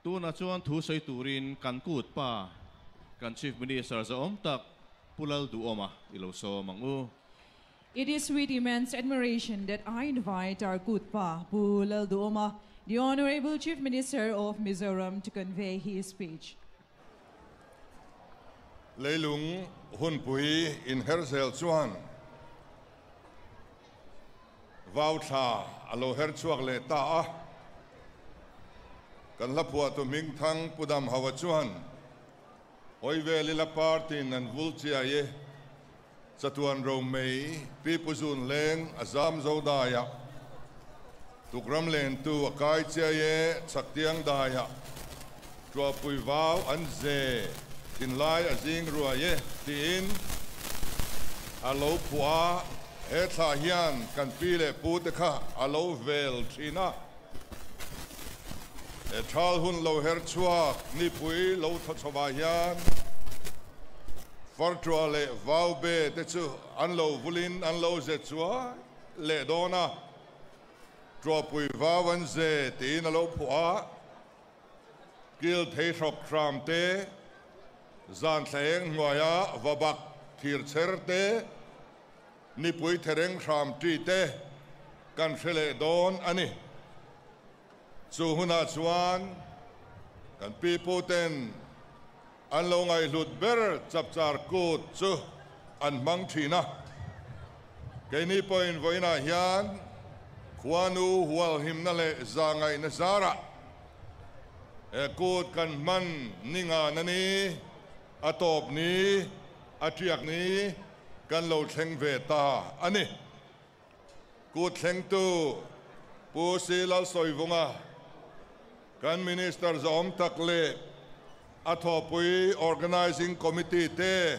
Tunah chuan thu sawi turin kan kut pa, kan Chief Minister zahawm tak Pu Lalduhawma i lo sawm ang u. It is with immense admiration that I invite our kut pa, Pu Lalduhoma, the Honorable Chief Minister of Mizoram, to convey his speech. Leilung hunpui inher zel chuan vau thla a lo her chhuak leh ta a. Kan hla phuahtu hmingthang Pu Damhaua chuan, Hawi vel ila party-in an vul chiai e, chatuan ro mei Pi Pu Zun Leng a zam zo daiah, tukram lentu a kai chiai e chhaktiang daiah, tuahpui vau an ze thinlai a zing ruai e tiin a lo phuah a, he thla hian kan pi leh pu te kha a lo vel thin a. He thal hun lo her chhuak nipui lo thaw chhovah hian Farṭua leh Vaube te chu an lo vulin an lo ze chuai leh dawn a, Ṭuahpui vau an ze tiin a lo phuah a, Kil thei hrawk hram te, zan thla eng hnuaia va bak thir chher te, Nipui thereng hram ṭi te kan hre leh dawn a ni. Chu hunah chuan kan pipu ten an lo ngaihhlut ber chapchar kut chu an hmang thin a. Keini pawhin vawiinah hian khuanu hualhimna leh zahngaihna zarah he kut kan hman ni ngan a ni, a tawp ni, a ṭiak ni, Kan lo thleng ve ta a ni. Kut thlengtu Pu Si Lalsawivunga, kan Minister zawm tak leh a thawhpui Organising Committee te,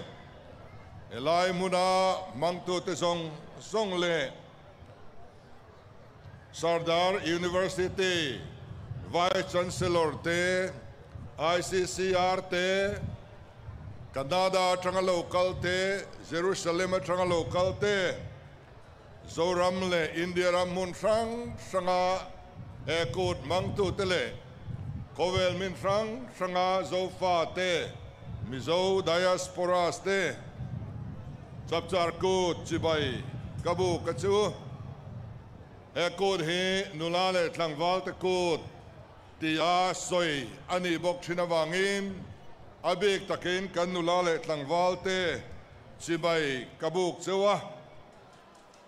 helai hmuna hmangtute zawng zawng leh Sardar University Vice Chancellor te, ICCR te, Canada atanga lo kal te, Jerusalem atanga lo kal te, Zoram leh India ram hmun hrang hranga he kut hmangtute leh khawvel min hrang hranga Zofa te, Mizo Diasporas te, Chapchar Kut chibai ka buk a chu. He kut hi nula leh tlangvalte kut tia sawi a nih bawk thin avangin a bik takin kan nula leh tlangvalte chibai ka buk cheu a.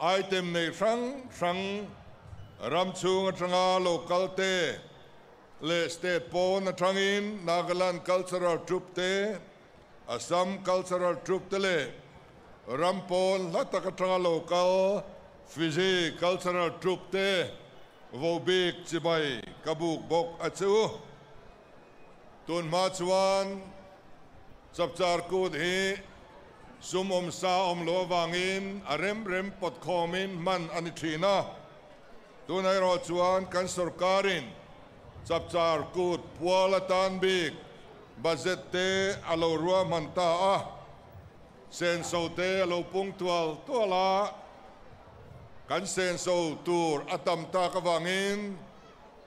Item nei hrang hrang ram chhung atanga lo kalte leh state pawn atangin Nagaland Cultural Troupe te, Assam Cultural Troupe te leh ram pawn hla tak atanga lo kal Fiji Cultural Troupe te vo bik chibai ka buk bawk a chu. Tun hma chuan Chapchar Kut hi sum awm sa awm lo avangin a rem rem pawt khawmin hman a ni thin a. Tunah erawh chuan kan sorkarin Chapchar Kut pual atan bik budget te a lo ruahman ta a, senso te a lo pung tual tual a, kan senso tur a tam tak avangin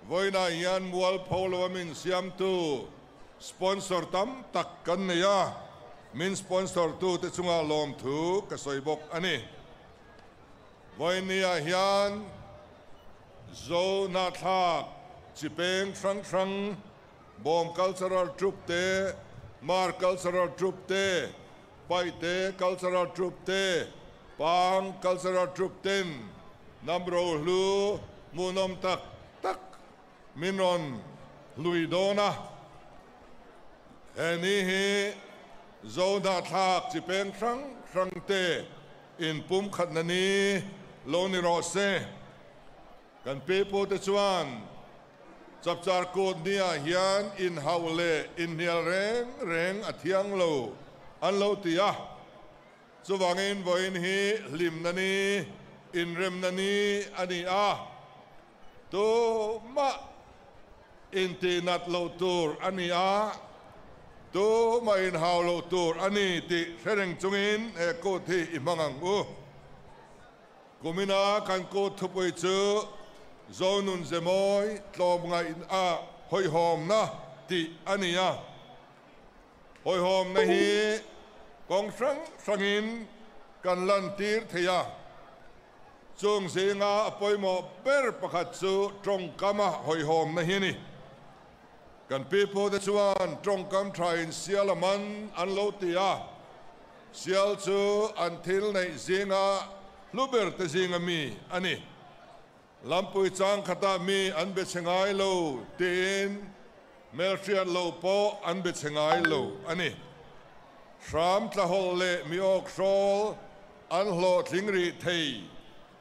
vawiinah hian mualpho lo a min siamtu sponsor tam tak kan nei a, min sponsor tu te chungah lawmthu ka sawi bawk a ni. Vawiinniah hian Zo hnahthlak chi peng hrang hrang Bawm Cultural Troupe te, Mar Cultural Troupe te, Paihte Cultural Troupe te, Pang Cultural Troupe ten hnam rohlu hmuhnawm tak tak min rawn hlui dawn a. He ni hi Zo hnahthlak chi peng hrang hrang te inpumkhatna ni lo ni rawh se. Kan pipute chuan Chapchar Kut niah hian inhauh leh inhnial reng reng a thiang lo an lo ti a. Chuvangin vawiin hi hlimna ni, inremna ni a ni a. Tumah intihnat loh tur a ni a, tumah inhau loh tur a ni tih hre reng chungin he kut hi i hmang ang u. Kumina kan kut thupui chu Zonun Zemawi tlawmngaih a hawihhawmna. tih a ni a. Hawihhawmna hi kawng hrang hrangin kan lantir thei a. Chung zinga a pawimawh ber pakhat chu tawngkama hawihhawmna hi a ni. Kan pipute chuan tawngkam thain sial a man an lo ti a, sial chu an thil neih zinga hlu ber te zinga mi a ni. Lampui chang khatah mi an be chhe ngai lo tiin hmelhriat loh pawh an be chhe ngai lo a ni. Hram tlahawlh leh mi awk hrawl an hlawhtling rih thei,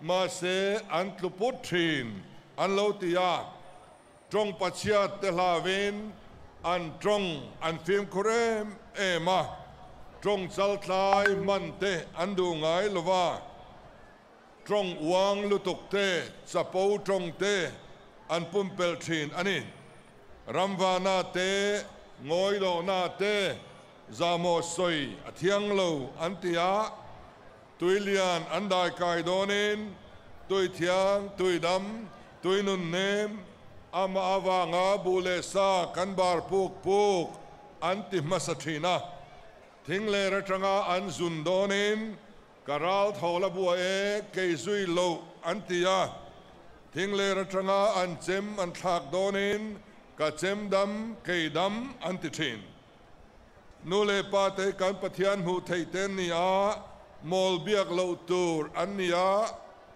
mahse an tlu put thin an lo ti a. Tawng pachhiat te hlauin an tawng an fimkhur em em a, tawng chaltlai hman te an duh ngai lo va. Tawng uang lutuk te, chapo tawng te an pumpelh thin a ni. Ramvana te, ngawilohna te, zahmawh sawi a thiang lo an ti a, tui lian an daikai dawnin tui thiang, tui dam, tui nun nem, amah avanga buh leh sa kan bar puk puk an ti hmasa thin a. Thing ler atanga an zun dawnin Ka ral tho la bua e, kei zui loh an ti a. Thingler atanga an chem an thlak dawnin ka chem dam, kei dam an ti thin. Nu leh pa te kan Pathian hmuh theih te an ni a, mawl biak loh tur an ni a,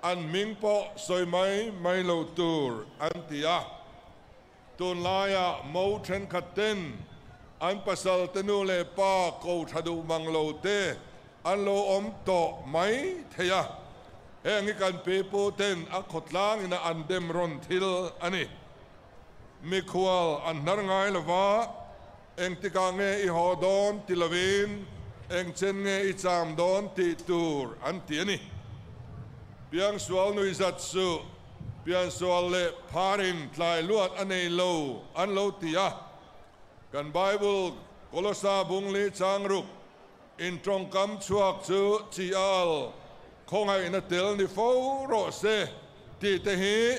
an hming pawh sawi mai mai lo tur an ti a. Tunlaiah mo thenkhat ten an pasal te nu leh pa ko tha duh mang lo te an lo awm tawh mai thei a, heng hi kan pipu ten a khawtlang ina an dem rawn thil a ni. Mikhual an hnar ngai lova, engtikah nge i haw dawn ti lovin engchen nge i cham dawn tih tur an ti a ni. Piangsual nuihzat suh. Piansual leh pharin tlai luat a nei lo an lo ti a. Kan Bible Kolosa bungli chang ruk in tawngkam chhuak chu chi al khawngaihna tel ni fo rawh se tih te hi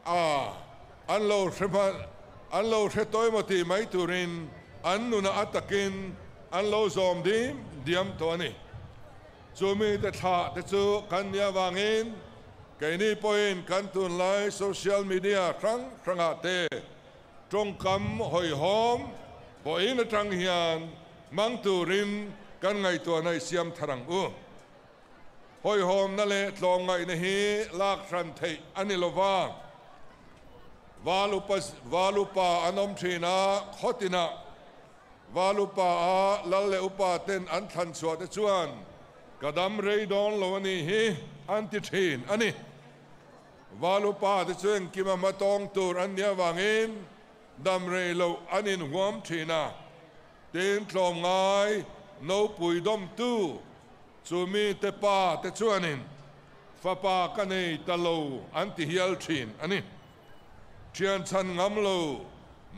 a an lo hre hman an lo hre tawi maw tih mai turin an nunah a takin an lo zawm dim diam tawh a ni. Chu mite thlah te chu kan nih avangin keini pawhin kan tunlai social media hrang hrangah te tawngkam hawihhawm vawiin atang hian hmang turin kan ngaihtuahna i siam thar ang u. Hawihhawmna leh tlawmngaihna hi lak hran theih a ni lova, val upa an awm thin a, khawtinah Val upa a lal leh upa ten an thlan chhuah te chuan ka dam rei dawn lo a nih hi an ti thin a ni. Val upa te chu engkim a hma tawng tur an nih avangin dam rei loh an inhuam thin a, tin tlawm ngai nopui dawmtu chu mi te pa te chuanin fapa ka nei ta lo an ti hial thin a ni. Thian chhan ngam lo,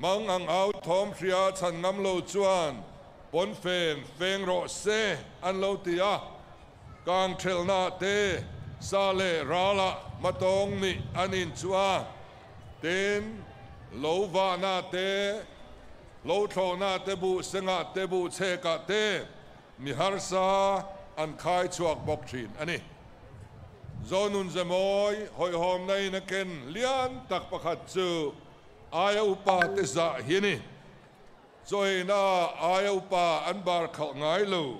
mang ang au thawm hria chhan ngam lo chuan pawnfen feng rawh se an lo ti a. Kang thelhna te sa leh ralah hmatawng nih an inchuh a, tin, lo vahna te, lo thlawhna te buh sengah te buh chhekah te Mi harsa an khai chhuak bawk thin a ni. Zonun Zemawi hawihhawmna in a ken lian tak pakhat chu aia upa te zah hi a ni. Chawiina aia upa an bar khalh ngai lo.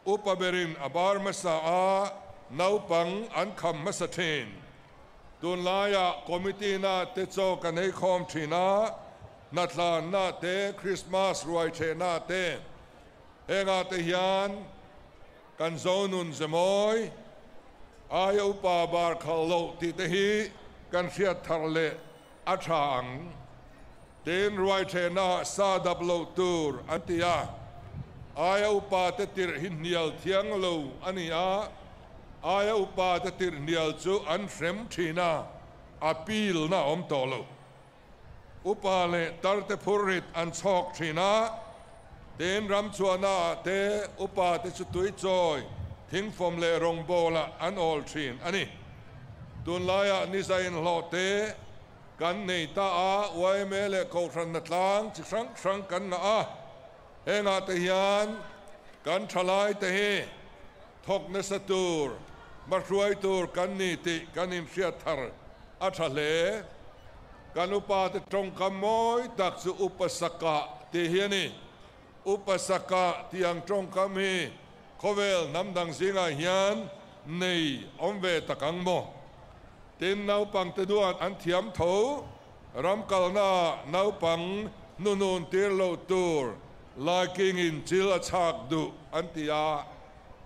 Upa berin a bar hmasa a, naupang an kham hmasa thin. Tunlaiah committee na te chaw kan ei khawm thin a, hnatlanna te, Christmas ruai thehna te, Hengah te hian kan Zonun Zemawi, aia upa bar khalh loh tih te hi kan hriat thar leh a tha ang. Tin, ruaithehna sa dap loh tur an ti a, aia upa te tirh hi hnial thiang lo a ni a, aia upa te tirh hnial chu an hrem thin a, appeal na awm tawh lo. Upa leh tarte phurrit an chhawk thin a, tin ram chhuahnaah te upa te chu tui chawi, thingfawm leh rawngbawlah an awl thin a ni. Tunlaiah ni zain hlawh te, Kan nei ta a, yma leh Kohhran hnatlang chi hrang hrang kan ngah a, hengah te hian kan thalai te hi thawk nasa tur, hmahruai tur kan ni tih kan inhriat thar a tha hle. Kan upa te tawngkam mawi tak chu Upa Saka tih hi a ni. Upa Saka tih ang tawngkam hi khawvel hnam dang zingah hian nei awm ve tak ang maw? Tin, naupangte duat an thiam tho. Ram kalnaah naupang hnunun tir lo tur laikingin chil a chhak duh an ti a.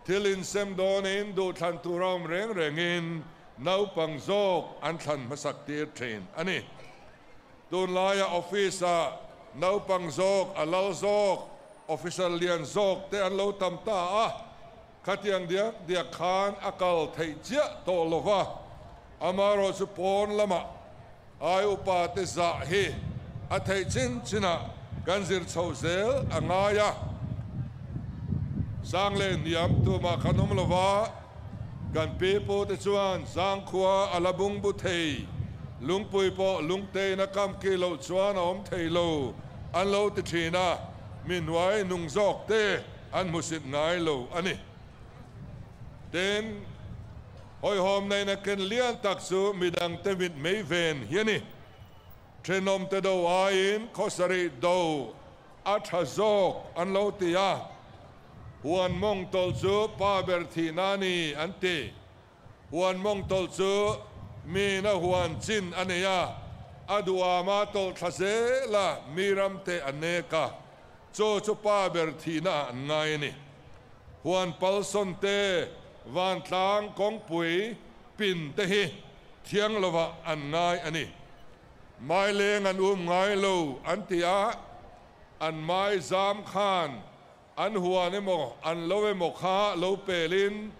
Thil insem dawnin duhthlan tur a awm reng rengin naupang zawk an thlan hmasak tir thin a ni. Tunlaia office-ah naupang zawk, a lal zawk, officer lian zawk te an lo tam ta a. Khatiang diak diak khan a kal theih chiah tawh lo va, amaherawh chu pawn lamah ai upa te zah hi a theih chin chinah kan zir chho zel a ngai a. Sang leh hniam tumah kan awm lo va, kan pi pu te chuan zangkhua a la bungbu thei, lungpui pawh lungtein a kam ki loh chuan a awm thei lo an lo ti thin a, mi hnuai nung zawk te An hmusit ngai lo a ni. Tin, hawihhawm neihna ken lian tak chu midangte mit mei ven hi a ni. Thenawmte do aiin khawsarih do a tha zawk an lo ti a, huan mawng tawlh chu pa ber thihna a ni an ti. Huan mawng tawlh chu miin a huan chin a nei a, a duhama tawlh thla zel a, mi ramte a nek a, chaw chu pa ber thihna ah an ngai a ni. Huan palsawn te, vantlang kawngpui pin te hi thiang lovah an ngai a ni. Maileng an um ngai lo an ti a, an mai zam khan An huan emaw, an lo emaw kha lo pelin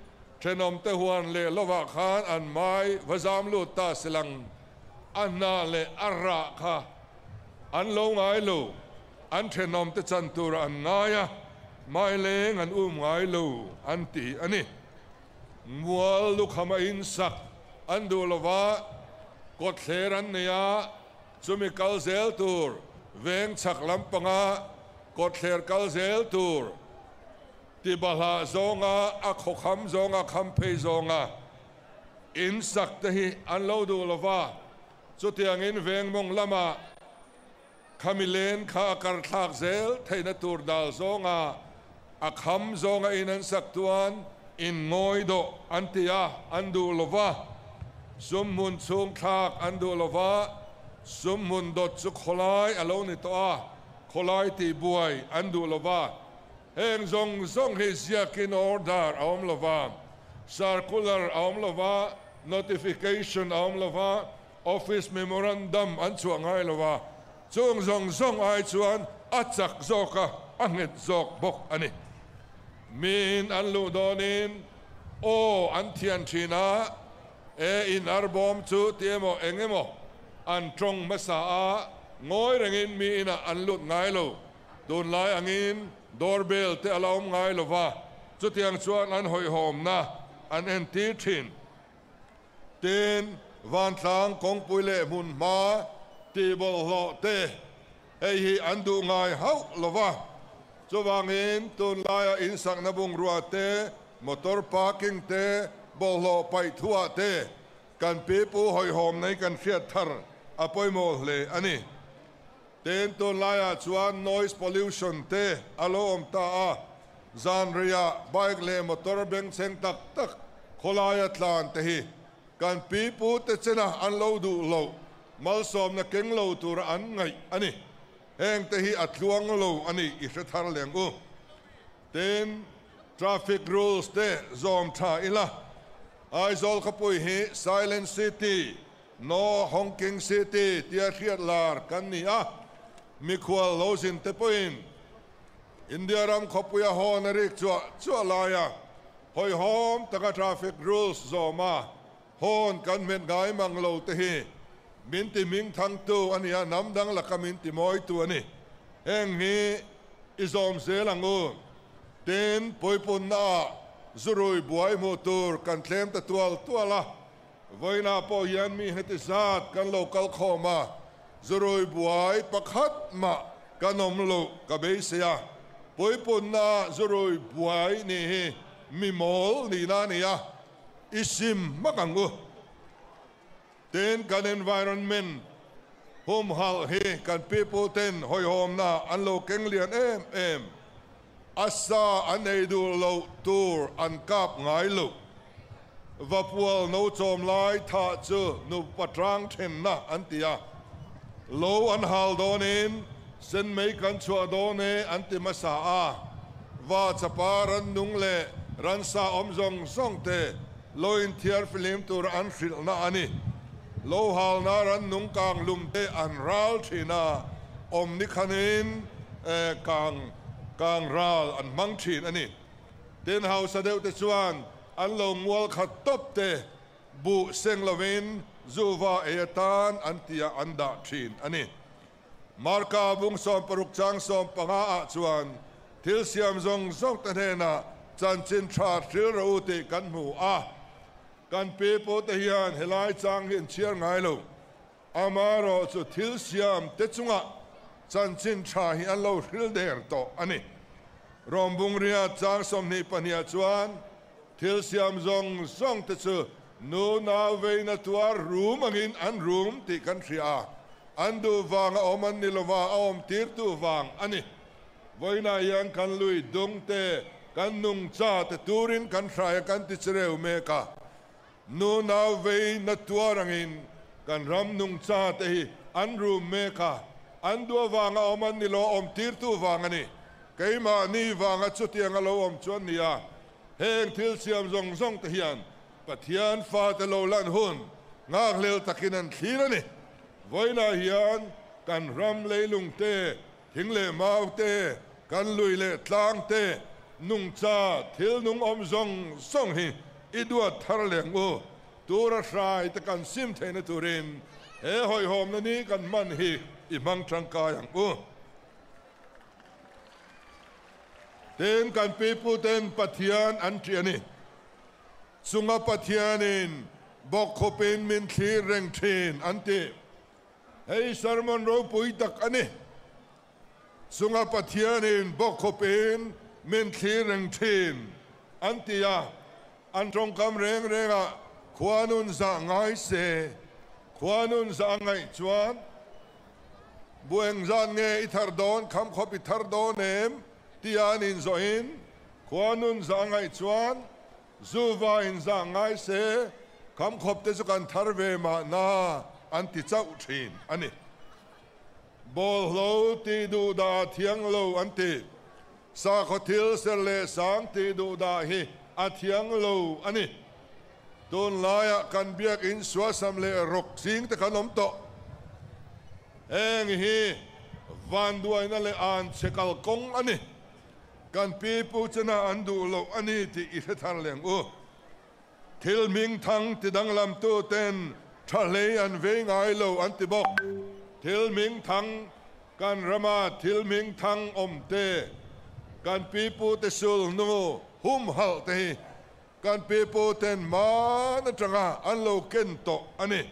thenawmte huan leh lovah khan an mai va zam lut ta silang. A hna leh a rah kha an lo ngai lo, an thenawmte chan turah an ngai a, mai leng an um ngai lo an ti a ni. Mual lukhama insak an duh lova kawtthler an nei a, Chumi kal zel tur veng chhak lampanga kawtthler kal zel tur ti bahlah zawnga a khawkham zawnga kham phei zawnga in sak te hi an lo duh lo va, chutiangin veng mawng lama khami len kha a kar thlak zel theihna tur dal zawnga a kham zawnga in an sak chuan in ngawi dawh an ti a, an duh lo va. Sum hmun chhung thlak an duh lo va, sum hmun dawt chu khawlai a lo ni tawh a, khawlai tih buai an duh lo va. Heng zawng zawng hi ziakin order a awm lo va, circular a awm lo va, notification a awm lo va, office memorandum an chhuah ngai lo va. Chung zawng zawng ai chuan a chak zawk a, a nghet zawk bawk a ni. Miin an luh dawnin aw an thian thin a, e in arbawm chu ti emaw eng emaw an tawng hmasa a, ngawi rengin mi inah an lut ngai lo. Tunlai angin doorbell te a la awm ngai lo va, chutiang chuan an hawihhawmna an entir thin. Tin, vantlang kawngpui leh hmun hma tih bawlhhlawh te hei hi an duh ngai hauh lo va. Chuvangin tunlaia insakna bungrua te, motor parking te, bawlhhlawh paih thuah te kan pipu hawihhawm nei kan hriat thar a pawimawh hle a ni. Tin, tunlaiah chuan noise pollution te a lo awm ta a, zan reiah bike leh motor bengchheng tak tak khawlaia tlan te hi kan pi pu te chena an lo duh loh malsawmna keng lo tura an ngaih a ni. Heng te hi a tluang lo a ni i hre thar leng u. Tin, traffic rules te zawm tha ila, Aizawl khawpui hi Silent City, No Honking City tia hriat lar kan ni a, mikhual lo zin te pawhin India ram khawpuia hawn a rik chuah chuah laia hawihhawm taka traffic rules zawma hawn kan hmet ngai mang lo te hi min ti hming thangtu a ni a, hnam dang laka min ti mawitu a ni. Heng hi i zawm zel ang u. Tin, puipunnaah zurui buai hmuh tur kan thlem ta tual tual a. Vawiinah pawh hian mi heti zat kan lo kal khawm a, zurui buai pakhat mah kan awm loh ka beisei a, puipunna zurui buai nih hi mi mawl nihna a ni a, i sim hmak ang u. Tin, kan environment humhalh hi kan people ten hawihhawmna an lo keng lian em em. A sa an ei duh loh tur an kap ngai lo. Vapual no chawm lai thah chu nupa tang thenna an ti a. Lo an hal dawnin sen mei kan chhuah dawn e an ti hmasa a. Va chapa rannung leh ransa awm zawng zawng te lo inthiar fihlim tur an hrilhna a ni. Lo halna rannung kang lum te an ral thin a, awm ni khanin kang kang ral an hmang thin a ni. Tin, hausa deuh te chuan an lo mual khat tawp te buh seng lovin zuva ei atan an tia an dah thin a ni. Marka bung 60 chang 15 ah chuan thil siam zawng zawng te hnenah chanchin tha hril rawh u tih kan hmu a. Kan pi pu te hian helai chang hi an chhiar ngai lo. Amaherawh chu thil siam te chungah chanchin tha hi an lo hril der tawh a ni. Rom bungria chang 22 ah chuan thil siam zawng zawng te chu nu nau veina tuar rum angin an rum tih kan hria a, an duh vang a awm an ni lova a awm tirtu vang a ni. Vawiinah hian kan lui dung te, kan nungcha te turin kan hrai a kan ti chireu mek a. Nu nau vei na tuar angin kan ram nungcha te hi an rum mek a, an duh avanga awm an ni lo, awm tirtu vang a ni. Keimahni vanga chutiang a lo awm chuan nia, heng thil siam zawng zawng te hian Pathian fate lo lan hun nghakhlel takin an thlir a ni. Vawiinah hian kan ram leilung te, thing leh mau te, kan lui leh tlang te, nungcha thil nung awm zawng zawng hi i duat thar leng u. Tura hrai te kan sim theihna turin he hawihhawmna ni kan hman hi i hmang tangkai ang u. Tin, kan piputen Pathian an ṭih a ni. Chunga Pathianin bawkkhawpin min thlir reng ṭhin an ti. Hei sermon ropui tak a ni. Chunga Pathianin bawkkhawpin min thlir reng ṭhin an ti a, an tawngkam reng rengah khua nun zah ngai se, khua nun zah ngaih chuan bu engzat nge i thar dawn, khamkhawp i thar dawn em tia an inzawhin khua nun zah ngaih chuan Zuva in zah ngai se, khamkhawp te chu kan thar ve mahna an ti chauh thin a ni. Bawlhlo tih duh dah a thiang lo an ti. Sakhaw thil ser leh sang tih duh dah hi a thiang lo a ni. Tunlaiah kan biakinn suasam leh rawk zing te kan awm tawh. Heng hi vanduaina leh anchhe kalkawng a ni. Kan pi pu chena an duh loh a ni tih i hre thar leng u. Thil hming thang ti danglam tu ten tha hlei an vei ngai lo an ti bawk. Thil hming thang kan rama thil hming thang awm te, kan pi pu te sul hnu humhalh te hi kan pi pu ten hman atanga an lo ken tawh a ni.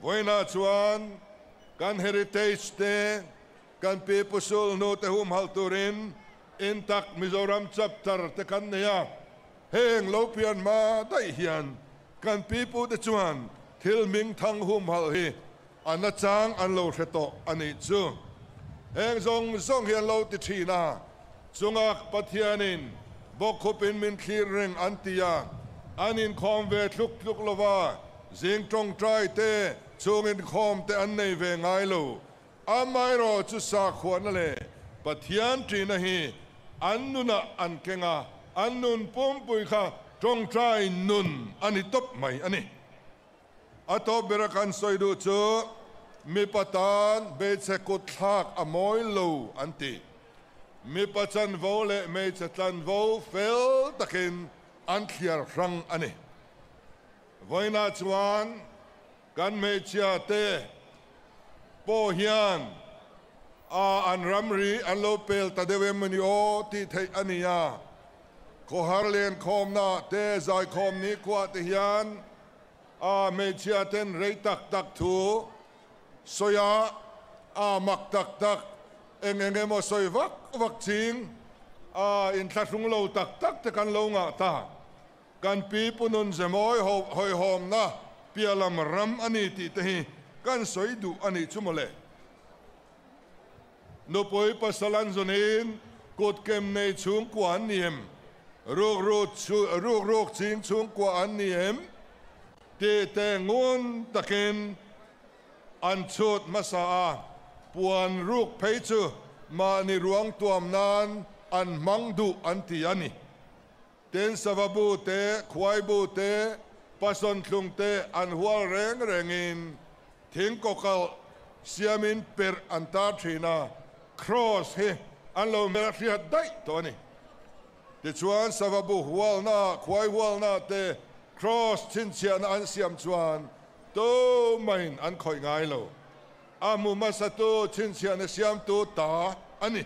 Vawiinah chuan kan heritage te, Kan pi Pu Sulhnu te humhalh turin Intak Mizoram Chapter te kan nei a, heng lo pian hma daih hian kan pi pu te chuan thil hming thang humhalh hi a nachang an lo hre tawh a nih chu. Heng zawng zawng hi an lo ti thin a, chungak Pathianin bawkkhupin min thlir reng an ti a, an inkhawm ve tluk tluk lova zing tawngtai te chung inkhawm te an nei ve ngai lo. Amaherawh chu sakhuana leh Pathian ṭihna hi an nunah an keng a, an nun pumpui kha ṭawngṭai nun a ni tawp mai a ni. A tawp bera kan sawi duh chu mipa tan hmeichhe kut thlak a mawi lo an ti. Mipa chanvo leh hmeichhe tlanvo fel takin an thliar hrang a ni. Vawiinah chuan Kan hmeichhia te pawh hian a an ramri an lo pel ta deuh em a ni aw tih theih a ni a. Khawhar lenkhawmna te zaikhawm nikhua te hian A hmeichhia ten rei tak tak thu sawi a, a mak tak tak eng eng emaw sawi vak vak ching a inthlahrung lo tak tak te kan lo ngah ta. Kan pi pu nun ze mawi hawihhawmna piahlam ram a ni tih te hi kan sawi duh a nih chu mawle. Nupui pasal an zawnin kut kem nei chhungkua an ni em? Ruk ruk ching chhungkua an ni em? Tih te ngun takin an chhut hmasa a, puan ruk phei chu mahni ruang tuam nan an hmang duh an ti a ni. Tin, sava bu te, khuai bu te, pasawn thlung te an hual reng rengin thing kawkalh siamin perh an tar thin a, kraws hi an lo hmel hriat daih tawh a ni. Tichuan, sava bu hualna, khuai hualna te kraws chhinchhiahna an siam chuan tumahin an khawih ngai lo. A hmu hmasatu chhinchhiahna siamtu ta a ni.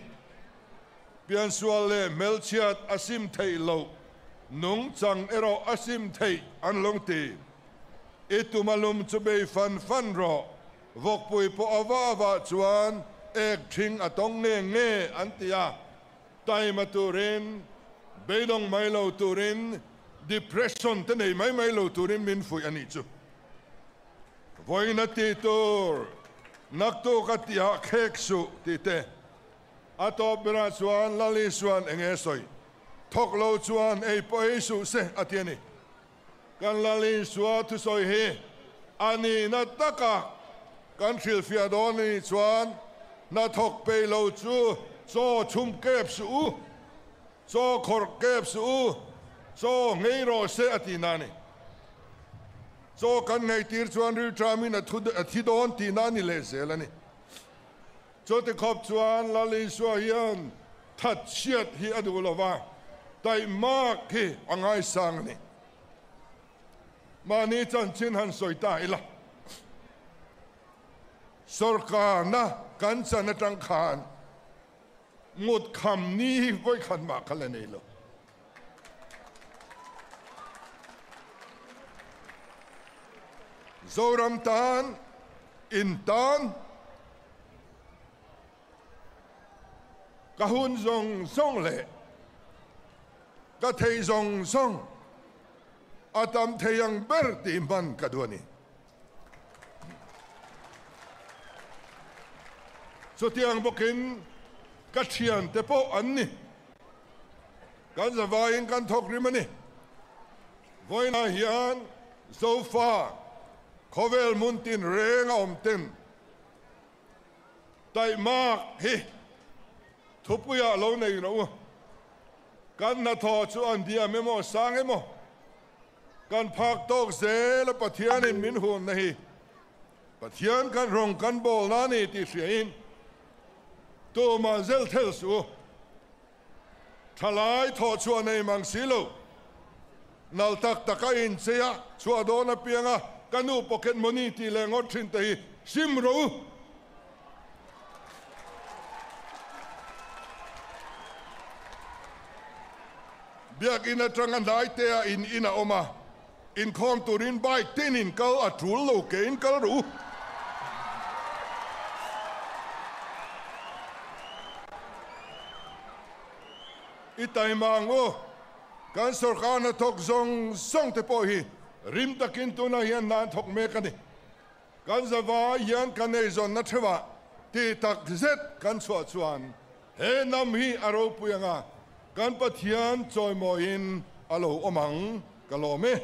Piansual leh hmelchhiat a sim theih loh, nungchang erawh a sim theih an lo ti. I tum a lum chu bei fan fan rawh, vawkpui pawh a va vah chuan ek ṭhing a tawng nge nge an ti a, taima turin, beidawng mai lo turin, depression te nei mai mai lo turin min fuih a nih chu. Vawiin a ti tur, naktuk a tihah khek suh tih te. A tawp berah chuan Lal Isua'n eng nge sawi? Thawk lo chuan ei pawh ei suh se, a ti a ni. Kan Lal Isua thusawi hi a nihna taka kan hrilhfiah dawn a nih chuan hnathawk peih lo chu chaw chhum kep suh u, chaw khawrh kep suh u, chaw nghei rawh se a tihna a ni. Chaw kan ngheitir chuan rilṭamin a thi dawn tihna a ni lehzel a ni. Chuti khawp chuan Lal Isua hian thatchhiat hi a duh lo va, taihmak hi a ngaisang a ni. Mahni chanchin han sawi ta ila, sawrkarna kan chan atang khan ngut kham ni hi vawikhat mah kha la nei lo. Zoram tan, in tan, ka hun zawng zawng leh ka thei zawng zawng a tam thei ang ber tih hman ka duh a ni. Chutiang bawkin ka thiante pawh an ni. Kan zavaiin kan thawk rim a ni. Vawiinah hian Zofa khawvel hmun tin reng a awm ten taihmak hi thupuiah lo nei rawh u. Kan hnathawh chu an diam emaw sang emaw kan phak tawk zel a Pathianin min hunna hi Pathian kan rawng kan bawlna a ni tih hriain tumah zel thel suh u. Thalai thawh chhuah nei mang si lo. Nal tak tak a inchei a, chhuah dawn apiang a, ka nu pocket money tih leh ngawt thin te hi sim rawh u. Biakin atanga hnai te ah in in a awm a, inkhawm turin bike tin in kal a tul lo ke in kal rawh u. I taima ang u, kan sawrkar hnathawk zawng zawng te pawh hi rim takin tunah hian hna an thawk mek a ni. Kan zavai hian kan eizawnna theuhah tih tak zet kan chhuah chuan he hnam hi a ropui anga kan Pathian chawimawiin a lo awm ang ka lawm e.